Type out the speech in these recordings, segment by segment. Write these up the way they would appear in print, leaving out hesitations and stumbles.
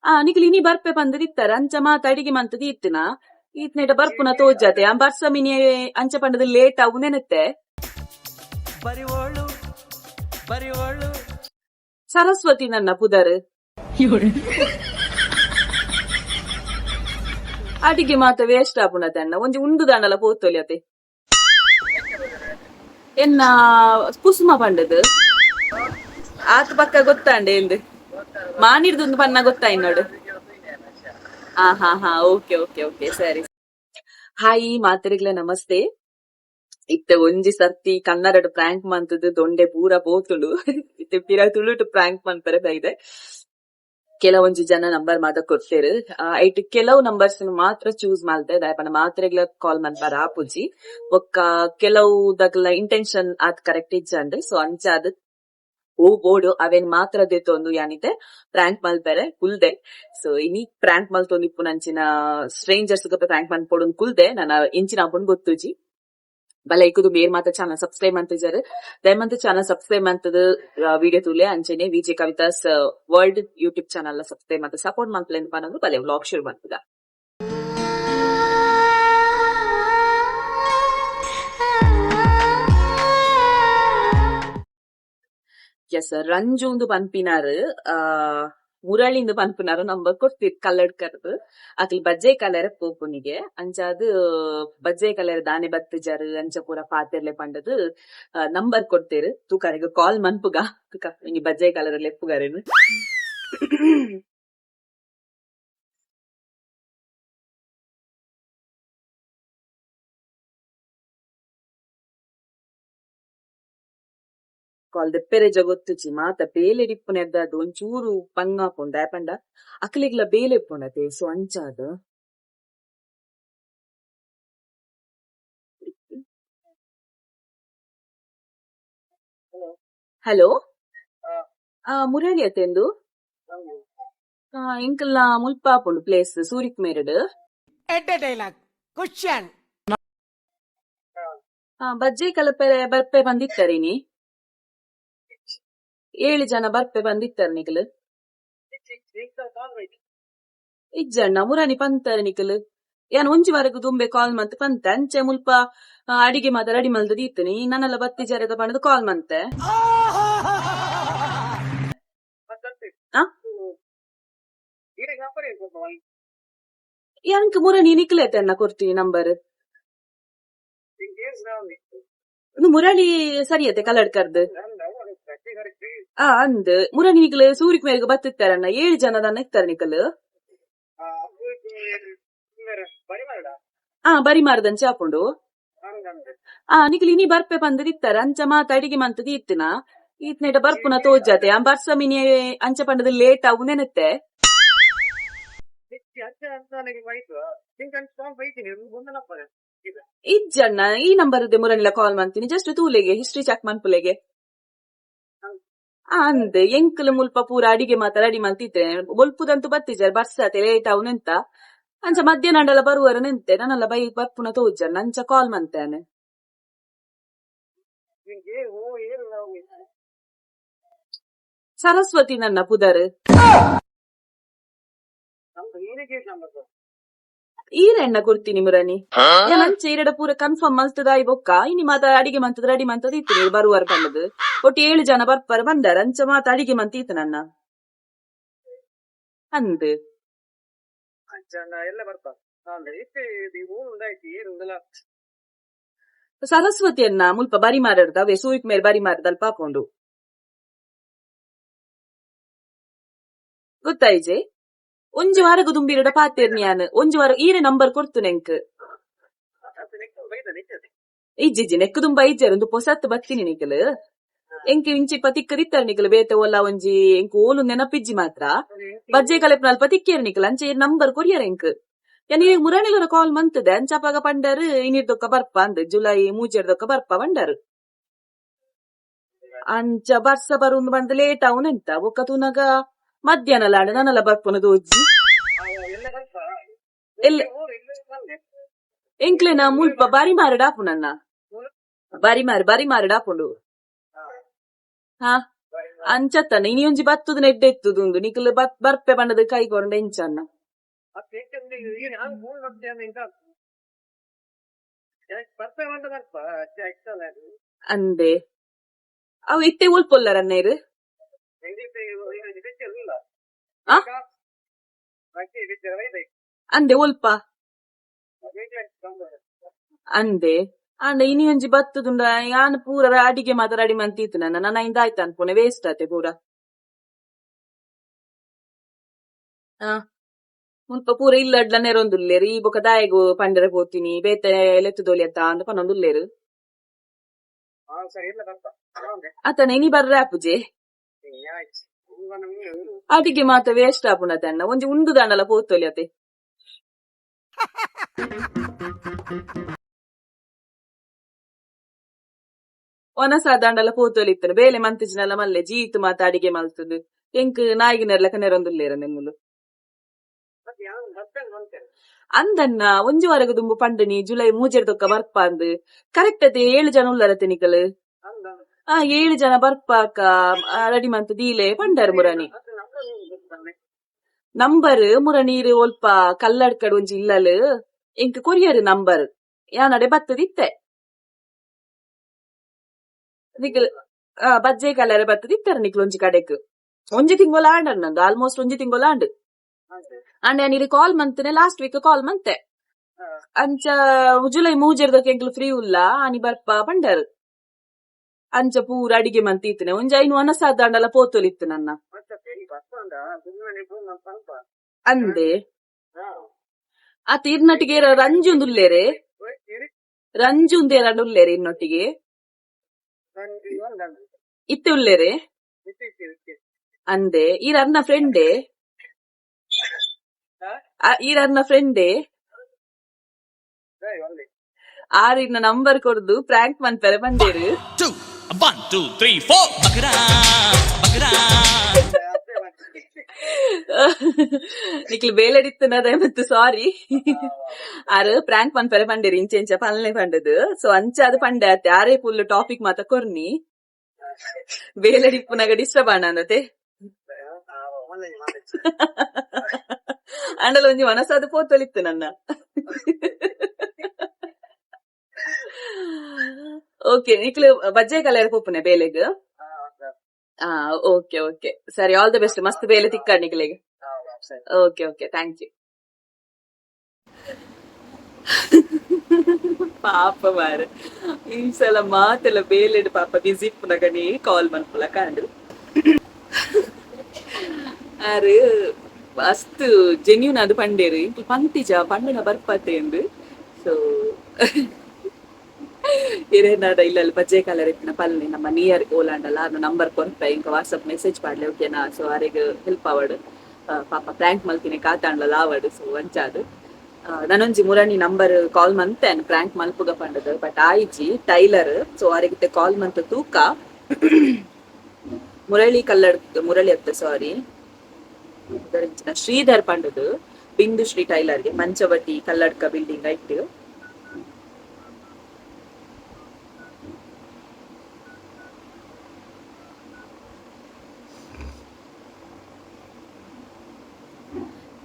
ಆ ನಿಕುಲು ಇನಿ ಬರ್ಪೆ ಪಂದ್ ಇತ್ತರ ಅಂಚ ಮಾತ ಅಡಿಗೆ ಮಂತುದು ಇತ್ತಿನ ಈತ್ನೇಟ ಬರ್ಪುನ ತೋಜಾತೆ ಆ ಬರ್ಸ ಮಿನಿ ಅಂಚ ಪಂಡದು ಲೇಟ್ ಆವು ನೆನತ್ತೆ. ಬರಿವೋಳು ಬರಿವೋಳು. ಸರಸ್ವತಿ ನನ್ನ ಪುದರ್. ಅಡಿಗೆ ಮಾತ ವೇಸ್ಟ್ ಆಪುನತೆ ಅಣ್ಣ, ಒಂಜಿ ಉಂಡು ದಾಂಡಲ ಪೋತೊಲಿ ಅತೆ. ಎನ್ನ ಕುಸುಮ ಪಂಡದು ಆತ್ ಪಕ್ಕ ಗೊತ್ತಾಂಡೆ ಎಂದು ಮಾನಿರ್ದೊಂದು ಪನ್ನ ಗೊತ್ತಾಯ್ ನೋಡು. ಹಾ ಹಾ ಹಾ, ಓಕೆ ಓಕೆ ಓಕೆ, ಸರಿ. ಹಾಯ್, ಮಾತರಿಗ್ಲ ನಮಸ್ತೆ. ಇತ್ತೆ ಒಂಜಿ ಸರ್ತಿ ಕನ್ನಡಡ್ ಪ್ರಾಂಕ್ ಮಂತುದು ದೊಂಡೆ ಪೂರ ಪೋತುಂಡು. ಇತ್ತೆ ಪಿರ ತುಳುಟು ಪ್ರಾಂಕ್ ಮನ್ಪರೆ ಬೈದೆ. ಕೆಲವೊಂಜಿ ಜನ ನಂಬರ್ ಮಾತ ಕೊರ್ತೆರ್. ಐಟ್ ಕೆಲವು ನಂಬರ್ಸ್ ಮಾತ್ರ ಚೂಸ್ ಮಲ್ತೆ. ದಾಯೆ ಪಂಡ ಮಾತ್ರೆಗ್ಲ ಕಾಲ್ ಮನ್ಪರ ಆಪುಜಿ. ಬೊಕ್ಕ ಕೆಲವು ದಕ್ಲ ಇಂಟೆನ್ಷನ್ ಆತ್ ಕರೆಕ್ಟ್ ಇಜ್ಜಂಡ್. ಸೊ ಅಂಚಾದ್ ಓ ಬೋಡು ಅವೆನ್ ಮಾತ್ರ ದೆತೊಂದು ಯಾನಿತ್ತೆ ಪ್ರಾಂಕ್ ಮಲ್ಪೆರೆ ಕುಲ್ದೆ. ಸೊ ಇನಿ ಪ್ರಾಂಕ್ ಮಲ್ತೊಂದು ಇಪ್ಪುನಂಚಿನ ಸ್ಟ್ರೇಂಜರ್ಸ್ ಪ್ರಾಂಕ್ ಮನ್ಪೊಡು ಕುಲ್ದೆ. ನನ ಎಂಚಿನ ಆಪುಂಡು ಗೊತ್ತುಜಿ. ಬಲ ಇಕುದು ಮೇರ್ ಮಾತ ಚಾನಲ್ ಸಬ್ಸ್ಕ್ರೈಬ್ ಮಂತಿಜರ್, ದಯಮಂತ್ ಚಾನಲ್ ಸಬ್ಸ್ಕ್ರೈಬ್ ಮಂತುದು ವಿಡಿಯೋ ತೂಲೆ. ಅಂಚನೆ VJ Kavitha's world YouTube channel subscribe ಮಂತ್ ಸಪೋರ್ಟ್ ಮನ್ಪುಲೆ ಪನೊಂದು ಬಲೆ ವ್ಲಾಗ್ ಶುರು ಮನ್ಪುಗ. ಎಸ್, ರಂಜು ಪನ್ಪಿನಾರ್, ಮುರಳಿಂದು ಪನ್ಪಿನಾರ್ ನಂಬರ್ ಕೊರ್ತಿರ್ ಕಲ್ಲಡ್ಕರ್ದು. ಅಕ್ಲ್ ಬಜ್ಜೈ ಕಲರ್ ಪೋಪುನಿಗೆ. ಅಂಚಾದ್ ಬಜ್ಜೈ ಕಲರ್ ದಾನೆ ಬತ್ತಿಜಾರ್ ಅಂಚ ಪೂರ ಪಾತೆರ್ಲೆ ಪಂಡದು ನಂಬರ್ ಕೊರ್ತೆರ್. ತೂಕ ಕಾಲ್ ಮನ್ಪುಗ. ತುಕ ಇಂಗಿ ಬಜ್ಜೈ ಕಲರ್ ಲೆಪ್ಪುಗಾರೇನು. ಕಾಲ್ ದೆಪ್ಪೆರೆ ಗೊತ್ತುಜಿ. ಮಾತ ಬೇಲೆ ಇಪ್ಪುನೆರ್ದಾದ್ ಒಂಚೂರು ಬಂಗ ಆಪುಂಡು. ದಾಯೆ ಪಂಡ ಅಕ್ಲೆಗ್ಲ ಬೇಲೆ ಇಪ್ಪುಂಡತೆ, ಸೊ ಅಂಚಾದ್. ಹಲೋ, ಮುರಳಿ ಅತೆಂದು ಎಂಕಲ್ನ ಮುಲ್ಪ ಆಪುಂಡು ಪ್ಲೇಸ್ ಸೂರಿಕ್ ಮೇರಡ್. ಎಡ್ಡೆ ಡೈಲಾಗ್ ಕ್ವಶನ್. ಬಜ್ಜೆ ಕಲಪೆರೆ ಬರ್ಪೆ ಬಂದಿತ್ತರಿನಿ. 7 ಜನ ಬರ್ಪೆ ಬಂದಿತ್ತಾರೆ ನಿಕಲ್. ಇಜ್ಜಣ್ಣ, ಮುರಾನಿ ಪಂತಾರೆ ನಿಕಲ್. ಯಾನ್ ಒಂಜಿ ವಾರಗ್ ದುಂಬೆ ಕಾಲ್ ಮಂತ್ ಪಂತೆ. ಅಂಚೆ ಮುಲ್ಪ ಅಡಿಗೆ ಮಾತ ರೆಡಿ ಮಲ್ತದ ಇತ್ತನಿ. ನನ್ನಲ್ಲ ಬತ್ತಿ ಜರದ ಪಂಡದು ಕಾಲ್ ಮಂತೆ. ಆ ಯಾಂಕ್ ಮುರಣಿ ನಿಕ್ಲೆತೆನ್ನ ಕೊರ್ತೀನಿ ನಂಬರ್. ಮುರಳಿ ಸರಿಯತೆ ಕಲ್ಲಡ್ಕರ್ದು. ಆ ಅಂದ್ ಮುರಣಿ ನಿಕಲ್ ಸೂರಿಕ್ ಮೇರೆಗ್ ಬತ್ತಿತ್ತಾರಣ್ಣ. 7 ಜನ ದಾನ ಇತ್ತಾರೆ ನಿಕಲ್. ಆ ಬರಿ ಮಾರದಂಚೆ ಆಪುಂಡು. ಆ ನಿಕಲ್ ಇನಿ ಬರ್ಪೆ ಪಂದ್ ಇತ್ತಾರೆ. ಅಂಚ ಮಾತ ಅಡಿಗೆ ಮಂತದ ಇತ್ತಿನ. ಈತ್ನೇಟ ಬರ್ಪುನ ತೋಜಾತೆ. ಆ ಬರ್ಸ ಮಿನಿ ಅಂಚ ಪಂಡದು ಲೇಟ್ ಆವು ನೆನತ್ತೆ. ಇಜ್ಜಣ್ಣ, ಈ ನಂಬರ್ ಮುರಣಿಲ ಕಾಲ್ ಮಂತೀನಿ. ಜಸ್ಟ್ ತೂಲೆಗೆ, ಹಿಸ್ಟ್ರಿ ಚೆಕ್ ಮನ್ಪುಲೆಗೆ. ಅಂದ್ ಎಂಕುಲು ಮುಲ್ಪ ಪೂರ ಅಡಿಗೆ ಮಾತ ರೆಡಿ ಮಲ್ತಿತ್ತೆ. ಬೊಲ್ಪುದಂತೂ ಬತ್ತಿಜಾರ್, ಬರ್ಸಾತೆ ಲೇಟ್ ಆವು ನೆಂತ. ಅಂಚ ಮಧ್ಯಾಹ್ನ ಅಂಡಲ ಬರುವರ ನೆಂತೆ. ನನ್ನಲ್ಲ ಬೈ ಬರ್ಪುನ ತೋಜಣ್ಣ, ಅಂಚ ಕಾಲ್ ಮಂತೇನೆ. ಸರಸ್ವತಿ ನನ್ನ ಪುದರ್. ಈರೆಣ್ಣ ಕೊಡ್ತೀನಿ ಮುರಣಿ. ಯಾನ್ ಅಂಚೆ ಈರೆಡ ಪೂರ ಕನ್ಫರ್ಮ್ ಮಲ್ತದಾಯಿ ಬೊಕ್ಕ ಇನಿ ಮಾತ ಅಡಿಗೆ ಮಂತದ ರೆಡಿ ಮಂತದ ಇತ್ತಿನಿ. ಬರುವರ್ ಪಂಡದು ಒಟ್ಟು 7 ಜನ ಬರ್ಪರ್ ಬಂದಾರ. ಅಂಚ ಮಾತ ಅಡಿಗೆ ಮಂತ ಇತ್ತು ನನ್ನ ಅಂದ್. ಸರಸ್ವತಿ ಅನ್ನ, ಮುಲ್ಪ ಬರಿ ಮಾರಡ್ದ ಅವೇ ಸೂಯಿಕ್ ಮೇಲ್ ಬರಿ ಮಾರದಲ್ಪ ಹಾಕೊಂಡು ಗೊತ್ತಾಯ್ಜೆ. ಒಂಜಿ ವಾರಗ ದುಂಬಿರಡ ಪಾತೆರ್ನಿ ಯಾನ್. ಒಂಜಿ ವಾರ ಈರೆ ನಂಬರ್ ಕೊಡ್ತು ನೆಂಕ್. ಇಜ್ಜಿಜ್ಜಿ, ನೆಕ್ ದುಂಬ ಇಜ್ಜಾರ. ಒಂದು ಪೊಸತ್ ಬತ್ತೀನಿ ನಿಕಲ್. ಎಂಕ್ ಇಂಚಿಪ ತಿಕ್ಕದಿತ್ತಾರೆ ನಿಕಲ್ ಬೇತೆ ಒಲ್ಲ ಒಂಜಿ. ಎಂಕ್ ಓಲು ನೆನಪಿಜ್ಜಿ ಮಾತ್ರ. ಬಜ್ಜೆ ಕಲೆಪ್ನಲ್ಪ ತಿಕ್ಕೇರ್ ನಿಕಲ್. ಅಂಚೆ ನಂಬರ್ ಕೊರಿಯರ್ ಎಂಕ್. ಯಾನ್ ಈ ಮುರಣಿಲರ ಕಾಲ್ ಮಂತದೆ. ಅಂಚಪಗ ಪಂಡರ್ ಇನಿರ್ದೊಕ್ಕ ಬರ್ಪ ಅಂದ್, ಜುಲೈ ಮೂಜೆರ್ದೊಕ್ಕ ಬರ್ಪ ಪಂಡರ್. ಅಂಚ ಬರ್ಸ ಬರುಂದು ಬಂದ್ ಲೇಟ್ ಆವುನೆಂತ ಎಂತ ಬೊಕ್ಕ ತೂನಗ ಮಧ್ಯಾಹ್ನ ಲಾಂಡ ನನಲ ಬರ್ಪುನ ತೋಜಿ. ಎಲ್ಲ ಎಂಕ್ಲೆನ ಮುಲ್ಪ ಬಾರಿ ಮಾರಡ್ ಆಪುನಣ್ಣ. ಬಾರಿ ಮಾರು, ಬಾರಿ ಮಾರಡ್ ಆಪುಂಡು. ಹಾ. ಅಂಚತ್ತನ ಇನಿ ಒಂಜಿ ಬತ್ತುದು ನೆಡ್ಡೆ ಇತ್ತುದುಂದು ನಿಕುಲು ಬತ್ ಬರ್ಪೆ ಪಂಡದು ಕೈ ಕೊರಂಡ ಎಂಚನ್ನ. ಅಂದೆ ಅವು ಇತ್ತೆ ಒಲ್ಪೊಲ್ಲರನ್ನ ಇರು ಆ ಅಂದೆ ಒಲ್ಪ ಅಂದೆ ಅಂಡ ಇನಿ ಒಂಜಿ ಬತ್ತುದುಂಡ ಯಾನ್ ಪೂರ ಅಡಿಗೆ ಮಾತ ರೆಡಿ ಮಂತಿತ್ತು ನನ್ನ ನನ್ನ ಇಂದ ಆಯ್ತು ಅನ್ಪುಣೆ ವೇಸ್ಟ್ ಆತೆ ಪೂರ. ಆ ಮುಲ್ಪ ಪೂರ ಇಲ್ಲಡ್ಲ ನೆರೊಂದುಲ್ಲೇರು ಈ ಬೊಕ ದಾಯೆಗು ಪಂಡರೆ ಪೋತಿನಿ ಬೇತೆ ಲೆತ್ತುದೊಲಿ ಅತ್ತ ಅಂದ್ ಪನೊಂದುಲ್ಲೇರು. ಅತನ ಇನಿ ಬರ್ರೆ ಆಪುಜೆ ಅಡಿಗೆ ಮಾತ ವೇಸ್ಟ್ ಆಪುಂಡತಣ್ಣ ಒಂಜಿ ಉಂಡು ದಾಂಡಲ ಪೋತೊಲಿ ಅತೆ. ಒನಸ ದಾಂಡಲ ಪೋತೊಲಿ ಇತ್ತನ ಬೇಲೆ ಮಂತಿಜಿನಲ ಮಲ್ಲೆ ಜೀತ್ ಮಾತ ಅಡಿಗೆ ಮಲ್ತುದು ಎಂಕ್ ನಾಯಿಗ್ ನೆರೊಂದುಲ್ಲೇರ ನಿಮ್ಮುಲು. ಅಂದನ್ನ ಒಂಜಿ ವಾರಗ್ ದುಂಬು ಪಂಡನಿ ಜುಲೈ ಮೂಜೆರ್ ದೊಕ್ಕ ಬರ್ಪಾಂದ್ ಕರೆಕ್ಟ್ ಅತೆ 7 ಜನ ಉಲ್ಲರತೆ ನಿಕಲ್ ಆ 7 ಜನ ಬರ್ಪಾಕ ರೆಡಿ ಮಂತ್ ದೀಲೆ ಪಂಡರ್ ಮುರಣಿ ನಂಬರ್ ಮುರಣೀರ್ ಒಲ್ಪ ಕಲ್ಲಡ್ಕಡ್ ಒಂಜಿ ಇಲ್ಲಲ್ ಎಂಕ್ ಕೊರಿಯರ್ ನಂಬರ್ ಯಾನಡೆ ಬತ್ತದಿತ್ತೆ ನಿಕಲ್ ಬಜ್ಜೆ ಕಲರ್ ಬತ್ತದಿತ್ತರ ನಿಕಲ್ ಒಂಜಿ ಕಡೆಕ್ ಒಂಜಿ ತಿಂಗೊಲ ಆಂಡ್ ನಂದು ಆಲ್ಮೋಸ್ಟ್ ಒಂಜಿ ತಿಂಗೊಲ ಆಂಡ್ ಅಂಡ್ ಯಾನ್ ಇರ್ ಕಾಲ್ ಮಂತನೆ ಲಾಸ್ಟ್ ವೀಕ್ ಕಾಲ್ ಮಂತೆ ಅಂಚ ಜುಲೈ ಮೂಜೆರ್ದಕ್ಕೆ ಎಂಕ್ಲು ಫ್ರೀ ಉಲ್ಲ ಆನಿ ಬರ್ಪ ಪಂಡರ್ ಅಂಚ ಪೂರ ಅಡಿಗೆ ಮಂತ್ ಇತ್ತನೆ ಒಂಜಿ ಐನು ಒನಸಾದಾಂಡಲ ಪೋತೊಲಿತ್ತು ನನ್ನ ಅಂದೆ ಆತ ಇರ್ನೊಟ್ಟಿಗೆ ರಂಜು ಉಲ್ಲೇರೆ ರಂಜು ಉಂದೇರಂಡ ಉಲ್ಲೇರೆ ಇನ್ನೊಟ್ಟಿಗೆ ಇತ್ತೆ ಉಲ್ಲೇರೆ ಅಂದೆ ಈರ್ ಅರ್ನ ಫ್ರೆಂಡೇ ಈರ್ ಅರ್ನ ಫ್ರೆಂಡೇ ಆರ್ ಇನ್ನ ನಂಬರ್ ಕೊರ್ದು ಪ್ರಾಂಕ್ ಮನ್ಪೆರೆ ಬಂದೇರು. 2, 1, 2, 3, 4. ಬಕರಾ ಬಕರಾ. ನಿಕ್ಲು ಬೇಲೆಡಿತ್ತನದ ಮತ್ತು ಸಾರಿ ಆರ್ ಪ್ರಾಂಕ್ ಮನ್ಪೆರೆ ಪಂಡೇರು ಇಂಚೆ ಇಂಚ ಪಲ್ನೆ ಪಂಡದು ಸೊ ಅಂಚ ಅದು ಪಂಡೆ ಅತ್ತೆ ಆರೇ ಫುಲ್ ಟಾಪಿಕ್ ಮಾತ ಕೊರ್ನಿ ಬೇಲೆಡಿಪ್ಪುನಗ ಡಿಸ್ಟರ್ಬ್ ಆಂಡತೆ ಅಂಡಲ ಒಂಜಿ ಮನಸ್ಸಾದ ಪೋತೊಲಿತ್ತು ನನ್ನ. ಓಕೆ ನಿಕ್ಲು ಬಜ್ಜೆ ಕಲರ್ ಪೋಪುನೆ ಬೇಲೆಗ್. ಓಕೆ ಓಕೆ ಸರಿ ಆಲ್ the best ಮಸ್ತ್ ಬೇಲೆ ತಿಕ್ಕ ನಿಕ್ಲೆಗ್. Okay okay thank you. ಪಾಪ ಮಾರೆ ಈ ಸಲ ಮಾತೆಲ್ಲ ಬೇಲೆಡ್ ಪಾಪ ಬಿಸಿ ಇಪ್ಪುನಗನೇ ಕಾಲ್ ಮನ್ಪುಲ ಕಾಂಡು ಆರು ಮಸ್ತ್ ಜೆನ್ಯೂನ್ ಅದು ಪಂಡೇರು ಇಂಕ್ಲು ಪಂತಿಜ ಪಂಡನ ಬರ್ಪತೆ ಎಂದು. ಸೊ ಇರೇನಾದ ಇಲ್ಲ ಬಜ್ಜೆ ಕಲರ್ ಇತ್ತಿನ ಪಲ್ನೆ ನಮ್ಮ ನಿಯರ್ ಓಲಾಂಡಲ್ಲ ಅದು ನಂಬರ್ ಕೊರ್ಪೆ ಇಂಕ ವಾಟ್ಸಪ್ ಮೆಸೇಜ್ ಪಾಡ್ಲೆ ಓಕೆನಾ. ಸೊ ಆರೆಗ್ ಹೆಲ್ಪ್ ಆವಡ್ ಪಾಪ ಪ್ರಾಂಕ್ ಮಲ್ತಿನ ಕಾತಾಂಡ್ಲ ಆವಡ್. ಸೊ ಅಂಚಾದ್ ನಾನೊಂಜಿ ಮುರಣಿ ನಂಬರ್ ಕಾಲ್ ಮಂತೆ ಪ್ರಾಂಕ್ ಮಲ್ಪುಗ ಪಂಡದು ಬಟ್ ಆಯಿಜಿ ಟೈಲರ್. ಸೊ ಆರೆಗಿತ್ತೆ ಕಾಲ್ ಮಂತ ತೂಕ ಮುರಳಿ ಕಲ್ಲಡ್ ಮುರಳಿ ಅತ್ತ ಸಾರಿ ಶ್ರೀಧರ್ ಪಂಡದು ಬಿಂದು ಶ್ರೀ ಟೈಲರ್ಗೆ ಮಂಚವಟಿ ಕಲ್ಲಡ್ಕ ಬಿಲ್ಡಿಂಗ್ ಐಟ್.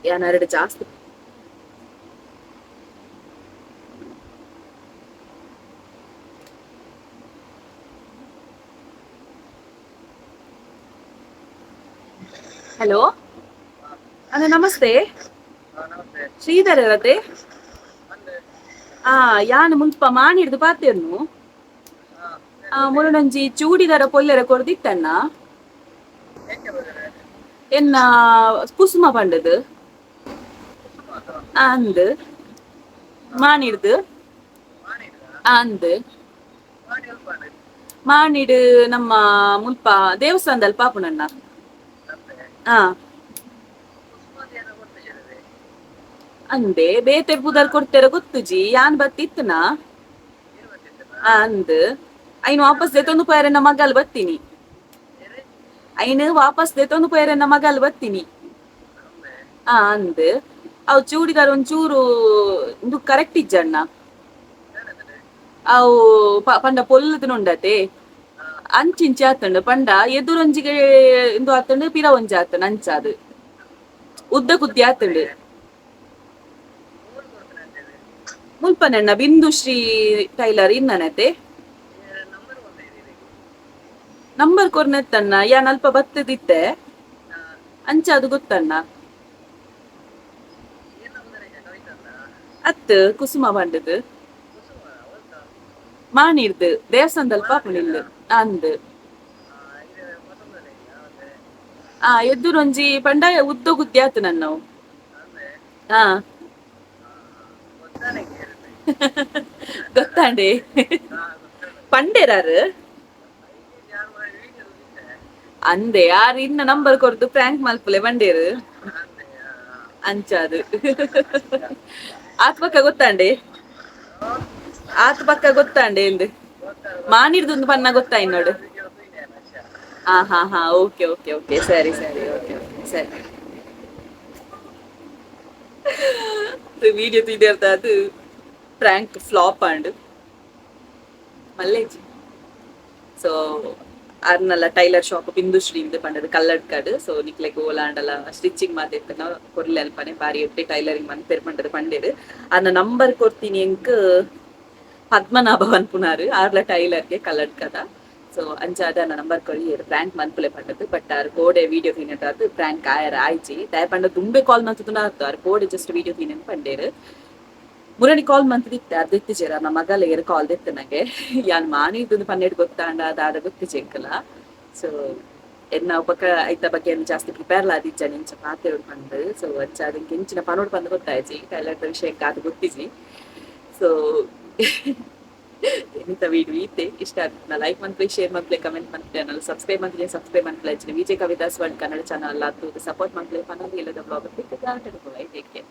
ಯಾನಾರಡು ಜಾಸ್ತಿ ಹಲೋ ಅಣ್ಣ ನಮಸ್ತೆ ಶ್ರೀಧರ್ ಅರತೆ. ಯಾನ್ ಮುಂಚ ಮಾಣಿಡ್ದು ಪಾತೆರ್ನು ಮುರುಣಂಜಿ ಚೂಡಿದಾರ ಪೊಲ್ಲೆರ ಕೊರ್ದಿತ್ತಣ್ಣ ಎನ್ನ ಕುಸುಮ ಪಂಡದು ಅಂದ್ ಮಾಣಿಡ್ದು ಅಂದ್ ಮಾಣಿಡ್ ನಮ್ಮ ಮುಲ್ಪ ದೇವಸ್ಥಾನದಲ್ಲಿ ಪಾಪುನಣ್ಣ. ಅಂದೆ ಬೇತೆ ಪುದರ್ ಕೊಡ್ತೇರ ಗೊತ್ತುಜಿ ಯಾನ್ ಬತ್ತಿತ್ತನಾ ಅಂದ್ ಐನ್ ವಾಪಸ್ ದೆತೊಂದು ಪೋಯರೆನ್ನ ಮಗಲ್ ಬತ್ತೀನಿ ಐನ್ ವಾಪಸ್ ದೆತೊಂದು ಪೋಯರೆನ್ನ ಮಗಲ್ ಬತ್ತೀನಿ ಅಂದ್ ಅವು ಚೂಡಿದಾರ್ ಒಂಚೂರು ಇಂದು ಕರೆಕ್ಟ್ ಇಜ್ಜಣ್ಣ ಅವು ಪಂಡ ಪೊಲ್ಲುದು ಉಂಡತೆ ಅಂಚಿಂಚಿ ಆತಂಡು ಪಂಡ ಎದುರೊಂಜಿಗೆ ಇಂದು ಆತಂಡು, ಪಿರ ಒಂಜಿ ಆತಂಡು, ಅಂಚಾದು ಉದ್ದ ಕುದ್ದಿ ಆತಂಡು. ಮುಲ್ಪನಣ್ಣ, ಬಿಂದುಶ್ರೀ ಟೈಲರ್ ಇನ್ನನತೆ. ನಂಬರ್ ಕೊರ್ನೆತ್ತಣ್ಣ, ಯಾನ್ ಅಲ್ಪ ಬತ್ತದಿತ್ತೆ, ಅಂಚ ಅದು ಗೊತ್ತಣ್ಣ. ಅತ್, ಕುಸುಮ ಬಂಡದು, ಮಾಣಿರ್ದು ದೇವಸ್ಥಾನದಲ್ಪ ಪುಣಿಲ್ಲು ಅಂದ್. ಆ ಎದ್ದುರೊಂಜಿ ಪಂಡ ಉದ್ದ ಗುದ್ದಿ ಆತು ನನ್ನವು. ಹಾ, ಗೊತ್ತಾಂಡೆ ಪಂಡೇರಾರು ಅಂದೆ. ಯಾರು ಇನ್ನ ನಂಬರ್ ಕೊರ್ದು ಪ್ರ್ಯಾಂಕ್ ಮಲ್ಪುಲೆ ಬಂಡೇರು ಅಂಚಾದು. ಆತ್ ಪಕ್ಕ ಗೊತ್ತಾಂಡೆ, ಆತ್ ಪಕ್ಕ ಗೊತ್ತಾಂಡೆ ಎಂದು. ಮಾನಿರ್ದು ಪನ್ನ ಗೊತ್ತಾಯ್ ನೋಡು. ಹಾ ಹಾ ಹಾ ಓಕೆ ಓಕೆ ಓಕೆ, ಸರಿ ಸರಿ, ಓಕೆ ಓಕೆ, ಸರಿ. ವಿಡಿಯೋ ತುಯ್ದೇರ್ದ ಅದು ಪ್ರ್ಯಾಂಕ್ ಫ್ಲಾಪ್ ಆಂಡ್ ಮಲ್ಲೇಜಿ. ಸೊ ಅರ್ನಲ್ಲ ಟೈಲರ್ ಶಾಪ್ ಬಿಂದುಶ್ರೀ ಇಂದು ಪಂಡದು ಕಲ್ಲಡ್ಕಡ್. ಸೊ ನಿಕ್ಲೆಗ್ ಓಲಾಂಡಲ ಸ್ಟಿಚಿಂಗ್ ಮಾತೆತ್ತನ ಕೊರ್ಲೆ, ಅಲ್ಪನೆ ಬಾರಿ ಎಡ್ಡೆ ಟೈಲರಿಂಗ್ ಮನ್ಪೆರ್ ಪಂಡದು ಪಂಡೇರು. ಅರ್ನ ನಂಬರ್ ಕೊರ್ತೀನಿ ಎಂಕ್. ಪದ್ಮನಾಭ ಪನ್ಪುನಾರು, ಆರ್ಲ ಟೈಲರ್ಗೆ ಕಲ್ಲಡ್ಕದ. ಸೊ ಅಂಚಾದ ಅರ್ನ ನಂಬರ್ ಕೊರಿಯೆರ್, ಪ್ರ್ಯಾಂಕ್ ಮನ್ಪುಲೆ ಪಂಡದು. ಬಟ್ ಆರ್ ಕೋಡೆ ವಿಡಿಯೋ ತೂಯಿನಟಾದ್ ಪ್ರ್ಯಾಂಕ್ ಆಯರ ಆಯ್ಜಿ. ದಾಯೆ ಪಂಡ ದುಂಬೆ ಕಾಲ್ ಮಲ್ತುದುಂಡ ಆತು. ಆರ್ ಕೋಡೆ ಜಸ್ಟ್ ವಿಡಿಯೋ ತೂಯಿನೆನ್ ಪಂಡೇರು. ಮುರಣಿ ಕಾಲ್ ಮಂತದಿತ್ತೆ, ಅರ್ಧ ಇತ್ತಿಜೆರ್. ನಮ್ಮ ಮಗಲ ಏರ್ ಕಾಲ್ ದಿತ್ತೆ ನಂಗೆ. ಯಾನ್ ಮಾನಿದ್ದು ಪನ್ನೆಡ್ ಗೊತ್ತಾಂಡ ದಾದ ಗೊತ್ತಿಜೆಂಕಲ. ಸೊ ಎನ್ನ ಉಪಕ ಐತ ಬಗ್ಗೆ ಏನು ಜಾಸ್ತಿ ಪ್ರಿಪೇರ್ ಆದಿಜ್ಜ ನಿಂಚ ಪಾತೆರೊಡು ಪಂದ್. ಸೊ ಅಂಚ ಅದಕ್ಕೆ ಎಂಚಿನ ಪನೋಡು ಪಂದ್ ಗೊತ್ತಾಯ್ಜಿ. ಟೈಲರ್ ವಿಷಯಕ್ಕೆ ಅದು ಗೊತ್ತಿಜಿ. ಸೊ ಇನಿತ ವಿಡಿಯೋ ಈತೆ. ಇಷ್ಟ ಆದ್ರೆ ಲೈಕ್ ಮನ್ಪುಲೆ, ಶೇರ್ ಮನ್ಪುಲೆ, ಕಮೆಂಟ್ ಮನ್ಪುಲೆ, ಅನ್ನಲ್ಲ ಸಬ್ಸ್ಕ್ರೈಬ್ ಮನ್ಪುಲೆ. ಸಬ್ಸ್ಕ್ರೈಬ್ ಮನ್ಪುಲೆ. ವಿಜಯ್ ಕವಿತಾಸ್ ವರ್ಲ್ಡ್ ಕನ್ನಡ ಚಾನಲ್ ಅಲ್ಲ ಸಪೋರ್ಟ್ ಮನ್ಪುಲೆ. ಪನೊಂದು ಇಲ್ಲದ ಬ್ಲಾಗ್. Take care.